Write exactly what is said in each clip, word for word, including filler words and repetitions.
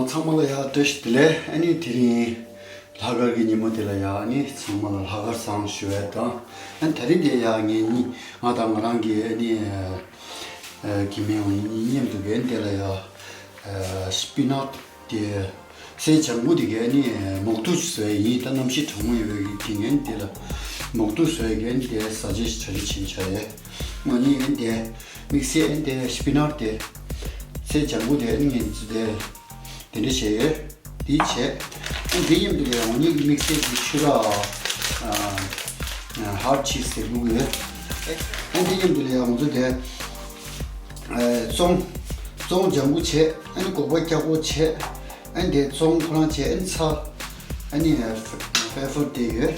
ཚང་མ་ལ་ཡ་བཀྲ་ཤིས་བདེ་ལེགས། ཨ་ནི་དེ་རིང་ལྷག་དཀར་གྱི་ཉིན་མོ་དེ་ལ་ཡ་ཨ་ནི་ཚང་མ་ལ་ལྷག་དཀར་བཟང་ཞུ་བ་དང་། ཨ་ནི་དེ་རིང་དེ་ཡ་ངེད་གཉིས་ང་དང་ང་རང་གི་ཨ་ནི་ཨ་ཨ་གི་མིང་ཡིན་མཉམ་དུ་གན་དེ་ལ་ཡ་ཨ་སྤི་ནག་དེ་སེ་ལྗང་གུ་དེ་གའི་ནི་མོག་ཐུག་བཟོས་ཡིན། ད་གནམ་གཤིས་གྲང་མོ་ཡོད་པའི་དེ་ངན་དེ་ལ་མོག་ཐུག་བཟོས་ཡིན། དེ་ཟ་བྱེད་གྲ་སྒྲིག་བྱེད་བྱ་ཡས་ང་གཉིས་ཡིན། དེ་དམིགས་བསལ་ཡིན། དེ་སྤི་ནར་དེ་སེ་ལྗང་གུ་དེ་ངན་ཚུ་དེ་དེ་འདྲ་བྱས་ཡོད། དེ་བྱས་ཨ་འདི་མཉམ་དུ་ལ་ཡང་ང་གཉིས་ཀྱི་དམིགས་བསལ་གྱི་ཆུ་ར་ཧར་ཆིས་ཟེར་གྱི་ཡོད། ཨ་འདི་མཉམ་དུ་ལ་ཡང་ང་ཚོ་དེ་ཙོང་ཙོང་ལྗང་གུ་བྱས། ཨ་ནི་སྒོག་པ་སྐྱ་གོ་བྱས། ཨ་ནི་དེ་ཙོང་ཁོ་རང་བྱས། ཨ་ནི་ཚྭ། ཨ་ནི་ཕེ་ཕར་དེ་ཡོད།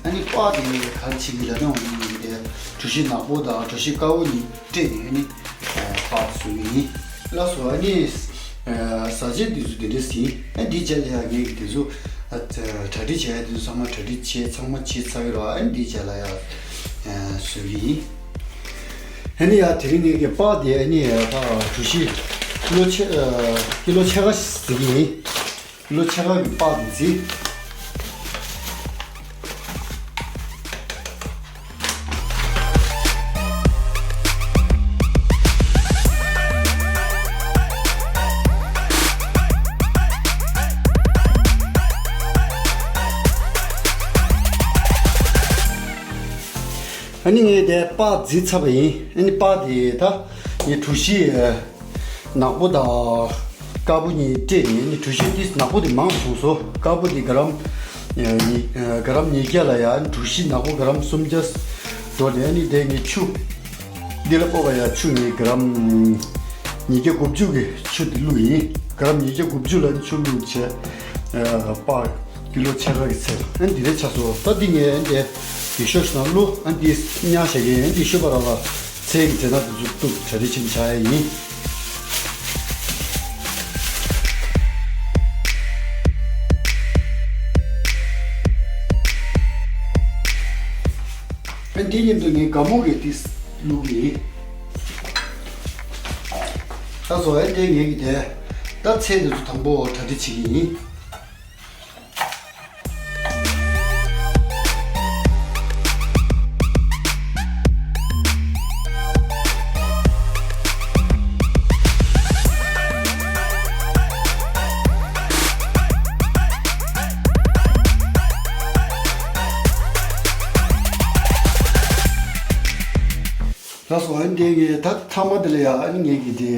ཨ་ནི་པགས་དེ་ག་རེ་བྱེད་ཀྱི་ལབ་ན་འོ་ནི་དེ་གྲོ་ཞིབ་ནག་པོ་དང་གྲོ་ཞིབ་དཀར་པོ་གཉིས་སྤྲད་ནས་ཨ་ནི་པགས་བཟོ་གི་ཡིན། ལགས་སོ། ཨ་ནི་ཟ་བྱེད་དེ་ཚོ་དེ་འདྲས་ཡིན། ཨ་འདི་རྗེས་ལ་ཡང་ངས་ཀྱི་དེ་ཚོ་ཨ་གྲ་སྒྲིག་བྱས་ཡ་དེ་ཚོ་ཚང་མ་གྲ་སྒྲིག་བྱས་ཚང་མ་བྱས་ཚར་གི་རེད། ཨ་ནི་འདི་རྗེས་ལ་ཡང་བཟོ་གི་ཡིན། ཨ་ནི་ཡ་དེ་རིང་ངས་ཀྱི་པགས་དེ་ཨ་ནི་ད་གྲོ་ཞིབ་ཀི་ལོ་ཕྱེད་ཀི་ལོ་ཕྱེད་ཀ་ཟེར་གྱི་ཡིན། ཀི་ལོ་ཕྱེད་ཀ་གི་པགས་དེ་བརྫིས། ཨ་ནི་ངས་དེ་པགས་བརྫིས་ཚར་བ་ཡིན། ཨ་ནི་པགས་དེ་ད་ངས་གྲོ་ཞིབ་ནག་པོ་དང་དཀར་པོ་གཉིས་སྤྲད་ནས། ཨ་ནི་གྲོ་ཞིབ་དེ་ནག་པོ་དེ་མང་བྱུང་སོང་། དཀར་པོ་དེ་ག་རམ་ཉིས་ག་རམ་ཉིས་བརྒྱ་ལ་ཡ། ཨ་ནི་གྲོ་ཞིབ་ནག་པོ་ག་རམ་སུམ་བརྒྱ་འགྲོ་ནས། ཨ་ནི་དེ་ངས་ཆུ་འདི་ལ་སྤོ་བ་ཡ་ཆུ་ངས་ག་རམ་ཉིས་བརྒྱ་དགུ་བཅུ་གི་ཆུ་དེ་བླུགས་ཡིན། ག་རམ་ཉིས་བརྒྱ་དགུ་བཅུ་ལ་ཆུ་བླུགས་བྱས་པགས་ཀི་ལོ་ཕྱེད་ཀ་གི་ཚད་ཨ་འདི་རེད་ཆགས་སོང་། ད་འདི་ངས་འདི་ཡི་ཤོག་ཤིག་ནང་བླུགས། ཨ་འདི་ཉར་བཞག་གི་ཡིན། འདི་ཤོད་པ་ར་ལ་ཚལ་གྱི་རྫས་སྣ་དེ་ཚོ་གཏུབ་གྲ་སྒྲིག་བྱེད་བྱ་ཡ་ཡིན། ཨ་འདི་མཉམ་དུ་ངས་སྒ་སྨུག་གི་འདི་བླུགས་ཡིན། ད་བཟོ་ཡ་འདི་ངས་ཀྱི་དེ་ད་ཚལ་དེ་ཚོ་དང་པོ་གྲ་སྒྲིག་བྱེད་ཀྱི་ཡིན། ལགས་སོ། ཨ་ནི་དེ་ངས་ད་མཐའ་མ་དེ་ལ་ཡ་ཨ་ནི་ངས་ཀྱི་དེ་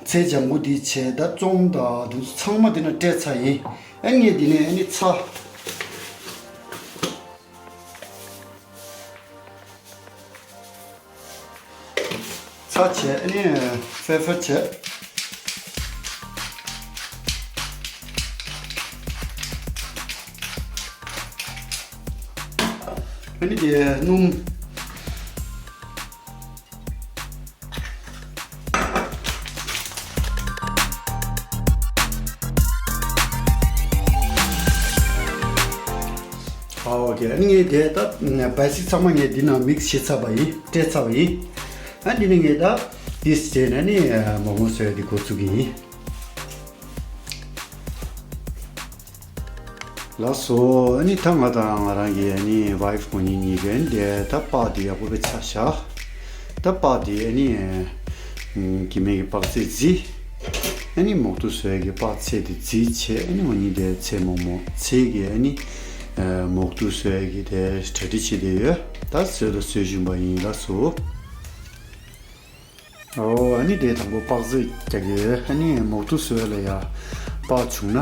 ཚལ་ལྗང་གུ་དེ་བྱས། ད་ཙོང་དང་དེ་ཚོ་ཚང་མ་དེ་ན་སྤྲད་ཚར་ཡིན། ཨ་ནི་ངས་དེ་ནས་ཨ་ནི་ཚྭ། ཚྭ་བྱས། ཨ་ནི་ཕེ་ཕར་བྱས། ཨ་ནི་དེ་སྣུམ། ཨོ་ཁེ། ཨ་ནི་ངས་དེ་ད་སྤའི་སི་ཚང་མ་ངས་འདི་ནང་མིག་སི་བྱས་ཚར་བ་ཡིན། སྤྲད་ཚར་བ་ཡིན། ཨ་འདི་ནི་ངས་ད་འདི་བྱས་ནས་ནི་མོག་མོག་བཟོ་ཡ་འདི་འགོ་ཚུགས་ཀྱི་ཡིན། ལགས་སོ། ཨ་ནི་ད་ང་དང་ང་རང་གི་ཨ་ནི་ཝའི་ཕི་ངོ་གཉིས་གཉིས་ཀས་དེ་ད་པགས་དེ་ཡག་པོ་བྱས་ཚར་བཞག། ད་པགས་དེ་ཨ་ནི་ཨ་གི་མེ་གི་པགས་ཚོས་བརྫིས། ཨ་ནི་མོག་ཐུག་བཟོ་ཡ་གི་པགས་ཚོས་དེ་བརྫིས་བྱས། ཨ་ནི་ངོ་གཉིས་དེ་ཚལ་མོག་མོག་ཚལ་གི་ཨ་ནི་ཨ་མོག་ཐུག་བཟོ་ཡ་གི་དེ་གྲ་སྒྲིག་བྱེད་དེ་ཡོད། ད་བཟོས་དང་བཟོ་བཞིན་པ་ཡིན། ལགས་སོ། ཨོ། ཨ་ནི་དེ་དང་པོ་པགས་རྫས་རྒྱག་གི་ཡོད། ཨ་ནི་མོག་ཐུག་བཟོ་ཡ་ལ་ཡ་པགས་བྱུང་ན་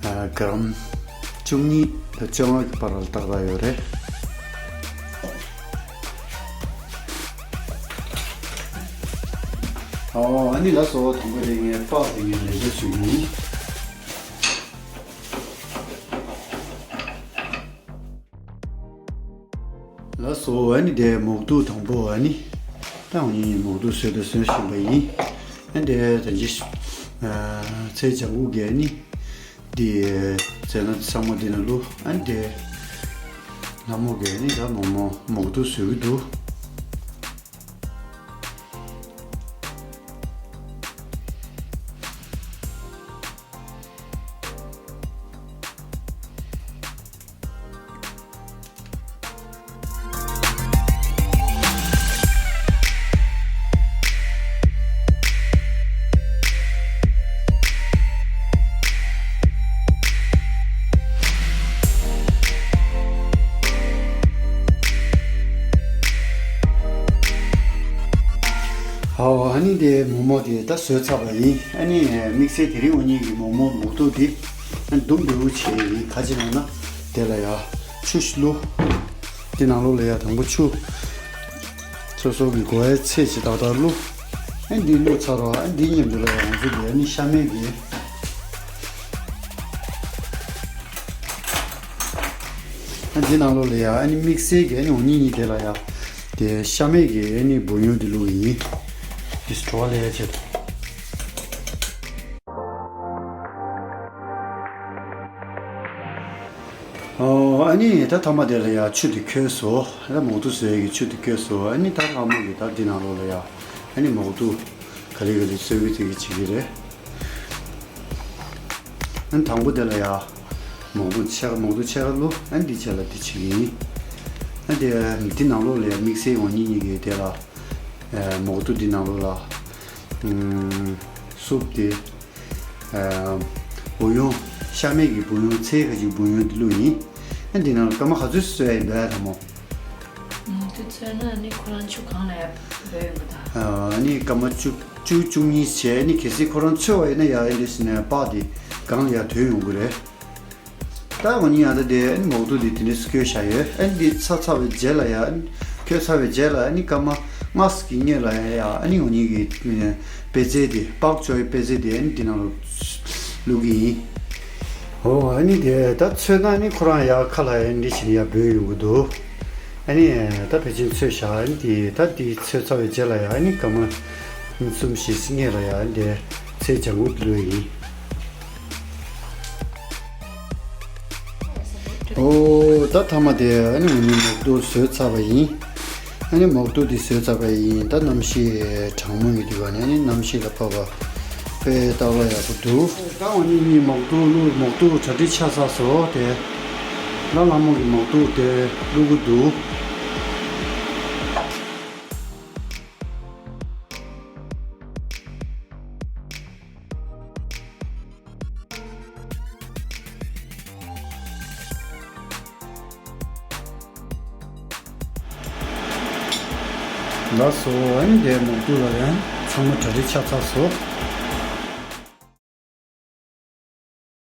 ཨ་ག་རམ་བཅུ་གཉིས་དང་བཅོ་ལྔ་གི་བར་ལ་ཏག་ཏག་ཡོད་རེད། ཨོ། ཨ་ནི་ལགས་སོ། དང་པོ་དེ་ངས་པགས་དེ་ངས་ལེ་ཤ་བཟོས་ཡིན། ལགས་སོ། ཨ་ནི་དེ་མོག་ཐུག་དང་པོ་ཨ་ནི་ད་འོ་ནི་མོག་ཐུག་བཟོས་དང་བཟོ་བཞིན་པ་ཡིན། ཨ་ནི་དེ་ད་ཅི་ཨ་ཚལ་ལྗང་གུ་གི་ཨ་ནི་དེ་རྫས་སྣ་ཚང་མ་དེ་ནང་བླུགས། ཨ་ནི་དེ་ལྷ་མོ་གི་ཨ་ནི་ད་མོག་མོག་མོག་ཐུག་བཟོ་གི་འདུག། ཨོ། ཨ་ནི་དེ་མོག་མོག་དེ་ད་བཟོས་ཚར་བ་ཡིན། ཨ་ནི་དམིགས་བསལ་དེ་རིང་འོ་ཉིད་ཀྱི་མོག་མོག་མོག་ཐུག་དེ་ཨ་ནི་ལྡུམ་ར་བོ་བྱས་ཡིན། ག་ཅི་ལབ་ན་དེ་ལ་ཡ་ཆུ་ཞིག་བླུགས། དེ་ནང་ལོགས་ལ་ཡ་དང་པོ་ཆུ་སོ་སོ་གི་དགོས་ཡའི་ཚད་ཅིག་ཏག་ཏག་བླུགས། ཨ་ནི་འདི་བླུགས་ཚར་རོ། ཨ་ནི་འདི་མཉམ་དུ་ལ་ཡ་ང་ཚོ་དེ་ཨ་ནི་ཤ་མེད་ཀྱི། ཨ་འདི་ནང་ལོགས་ལ་ཡ་ཨ་ནི་དམིགས་བསལ་གྱི་ཨ་ནི་འོ་ཉིད་གཉིས་དེ་ལ་ཡ་དེ་ཤ་མེད་ཀྱི་ཨ་ནི་བུ་ཡུང་དེ་བླུགས་ཡིན། དེ་བྲོ་བ་ལས་ཡ་ཆེད་དུ། ཨོ། ཨ་ནི་ད་ཐ་མ་དེ་ལ་ཡ་ཆུ་དེ་ཁོལ་སོང་། ད་མོག་ཐུག་བཟོ་ཡ་གི་ཆུ་དེ་ཁོལ་སོང་། ཨ་ནི་ད་ལྷག་མོ་གི་ད་འདི་ནང་ལོགས་ལ་ཡ་ཨ་ནི་མོག་ཐུག་ག་ལེ་ག་ལེ་བཟོ་གི་བཟོ་གི་བྱེད་ཀྱི་རེད། ཨ་ནི་དང་པོ་དེ་ལ་ཡ་མོག་ཐུག་ཕྱེད་ཀ་མོག་ཐུག་ཕྱེད་ཀ་བླུགས། ཨ་ནི་འདི་རྗེས་ལ་འདི་བྱེད་ཀྱི་ཡིན། ཨ་ནི་འདི་ནང་ལོགས་ལ་ཡ་དམིགས་བསལ་འོ་ཉིད་གཉིས་ཀྱི་དེ་ལ་མོག་ཐུག་འདི་ནང་ལོགས་ལ་སུབ་དེ། བུ་ཡུང་། ཤ་མེད་ཀྱི་བུ་ཡུང་ཚད་ཁ་ཅིག་བུ་ཡུང་དེ་བླུགས་ཡིན། ཨ་འདི་ནང་ལ་སྐར་མ་ག་ཚོད་བཟོས་ཡིན་པས་དང་མོ། མོག་ཐུག་བཟོས་ན་ནི་ཁོ་རང་ཆུ་གང་ལ་ཡ་བོས་ཡོང་གི་ད། ཨ་ནི་སྐར་མ་བཅུ་བཅུ་བཅུ་གཉིས་བྱས་ནི་གལ་སྲིད་ཁོ་རང་ཚོས་པ་ཡིན་ན་ཡ་ཨེ་འདྲ་ཞིག་ནས་པགས་དེ་གང་ལ་ཡ་དོད་ཡོང་གི་རེད། ད་འོ་ནི་ཡང་ད་དེ་ཨ་ནི་མོག་ཐུག་དེ་དེ་འདྲས་སུ་ཁོལ་བཞག་ཡོད། ཨ་ནི་འདི་ཚ་ཚ་བའི་རྗེས་ལ་ཡ་ཨ་ནི་ཁོལ་ཚ་བའི་རྗེས་ལ་ཨ་ནི་སྐར་མ་ལྔ་ཙམ་གྱི་སྔོན་ལ་ཡ་ཨ་ནི་འོ་ནི་གི་པད་ཚལ་དེ་པགས་བཅོས་པད་ཚལ་དེ་ཨ་ནི་འདི་ནང་ལ་བླུག་གི་ཡིན། ཨོ། ཨ་ནི་དེ་ད་ཚོས་ན་ཨ་ནི་ཁོ་རང་ཡ་ཁ་ལ་ཡ་འདི་བྱས་ནས་ཡ་བོས་ཡོང་གི་འདུག་ཨ་ནི་ད་ཕལ་ཆེར་ཚོས་བཞག་ཨ་ནི་དེ་ད་དེ་ཚོས་ཚ་བའི་རྗེས་ལ་ཡ་ཨ་ནི་སྐར་མ་གསུམ་བཞི་ཙམ་སྔོན་ལ་ཡ་ཨ་ནི་དེ་ཚལ་ལྗང་གུ་བླུག་ཡིན། ཨོ། ད་ཐ་མ་དེ་ཨ་ནི་འོ་ནི་མོག་ཐུག་བཟོས་ཚར་བ་ཡིན། ཨ་ནི་མོག་ཐུག་དེ་བཟོས་ཚར་བ་ཡིན། ད་གནམ་གཤིས་གྲང་མོ་ཡོད་དུས་ག་ནས་ཨ་ནི་གནམ་གཤིས་ལ་བབས་པ་དཔེ་ལྟ་བ་ཡག་པོ་འདུག་ད་འོ་ནི་ངས་མོག་ཐུག་བླུགས། མོག་ཐུག་གྲ་སྒྲིག་ཆགས་ཚར་སོང་། དེ་ད་ལྷག་མོ་གི་མོག་ཐུག་དེ་བླུག་གི་འདུག་ལགས་སོ། ཨ་ནི་དེ་མོག་ཐུག་ལ་ཡང་ཚང་མ་གྲ་སྒྲིག་ཆགས་ཚར་སོང་།